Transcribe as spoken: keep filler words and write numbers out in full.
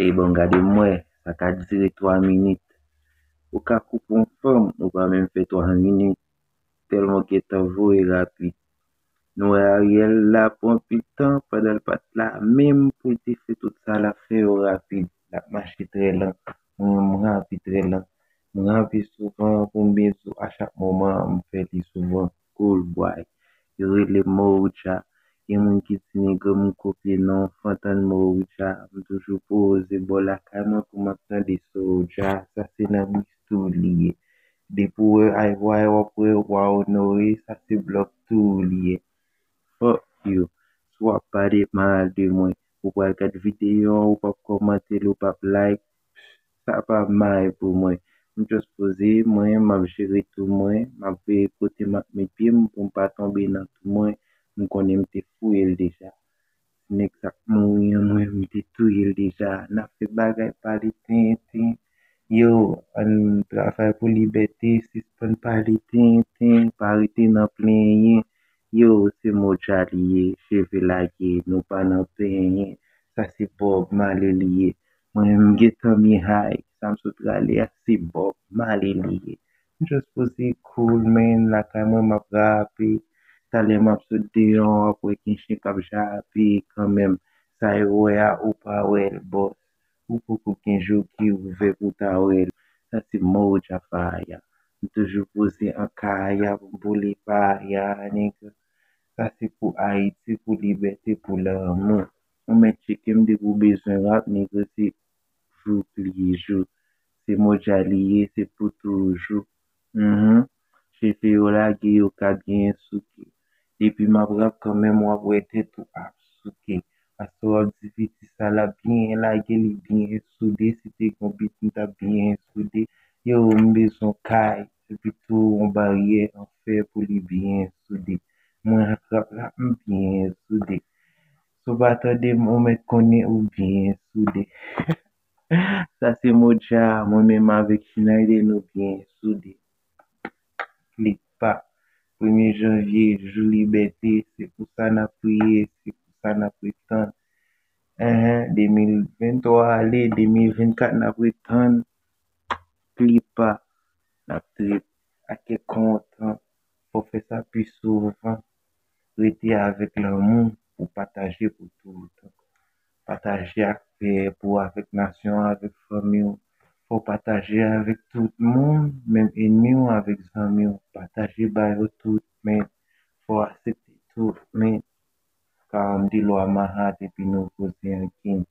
Ey, bon, gade m wè, sa ka dire twa minit. Ou ka koupe yon fanm, ou pa menm fè twa minit. Tèlman w gentan voye rapid. Nou wè Ariel la pran anpil tan pandan l pa t la menm pou l te fè tout sa l ap fè yo rapid. L ap mache trè lan. Mwen, m rapi trè lan. M rapi souvan pou m byen di w a chak moman, m fè li souvan. Cool boy. Yo rele m Moja. Gen moun ki di nèg m kopye non, fantan Moja. M toujou poze bò lakay mwen pou m ap tande Soulja. Sa se nan Bistouliye. Depi w wè Aywa w ap wè w a onore, sa se Blòk Touliye. Fuck you. Si w ap pale mal de mwen, ou pral gad videyo an, ou p ap kòmante l, ou p ap like, sa pa may pou mwen. M just poze, mwen, m ap jere tou mwen, m ap veye kote m ap met pye m pou m pa tonbe nan tou mwen. M konnen m te fouye l deja. Nèg sa k mouri an, mwen, m te touye l deja. N ap fè bagay pale tenten. Yo, ann travay pou libète, sispann pale tenten, pa rete nan plenyen. Yo, se Moja li ye, cheve lage, nou pa nan penyen. Sa se Bob Marley li ye. Mwen, m gentan byen high, sa m sot rale a, se Bob Marley li ye. M just poze cool, man, lakay mwen m ap rape. Talè m ap sot deyò, w ap wè gen chen k ap jape kanmenm. Sa yo wè a, ou pa wè l, bòs. Ou poko gen je w ki ouvè pou w ta wè l. Sa se Moja Faya. M toujou poze an kaya pou m boule paya, nèg. Sa se pou Ayiti, pou libète, pou lanmou. Ou mèt tcheke m depi w bezwen rap, nèg, se jou pli jou. Se Moja li ye, se pou toujou. Mhm. Cheve yo lage, yo ka byen souke. Depi m ap rap kanmenm, w ap wè tèt ou ap souke. Paske w ap di piti sa l ap byen lage, li byen soude. Si te gon bit, m t ap byen soude. Yo, m bezwen kay, epi tou yon baryè an fè pou li byen soude. Mwen ak rap la, m byen soude. Si w pa tande m, ou mèt konnen ou byen soude. Sa se Moja, mwen menm avèk Schneider, nou byen soude. Klik pa. Premye janvye, jou libète, se pou sa n ap priye, se pou sa n ap ret tann. Enhen, de mil venntwa ale, de mil vennkat n ap ret tann. Pli pa, n ap trip ak kè kontan. Fò fè sa pi souvan. Rete avèk lanmou pou pataje pou toutan. Pataje ak pèp ou, avèk nasyon, avèk fanmi w. Fò pataje avèk tout moun, menm ènmi w, avèk zanmi w. Pataje ba yo tout, men fò aksepte tout, men. Kawam de lwa mahat epi nou poze an king.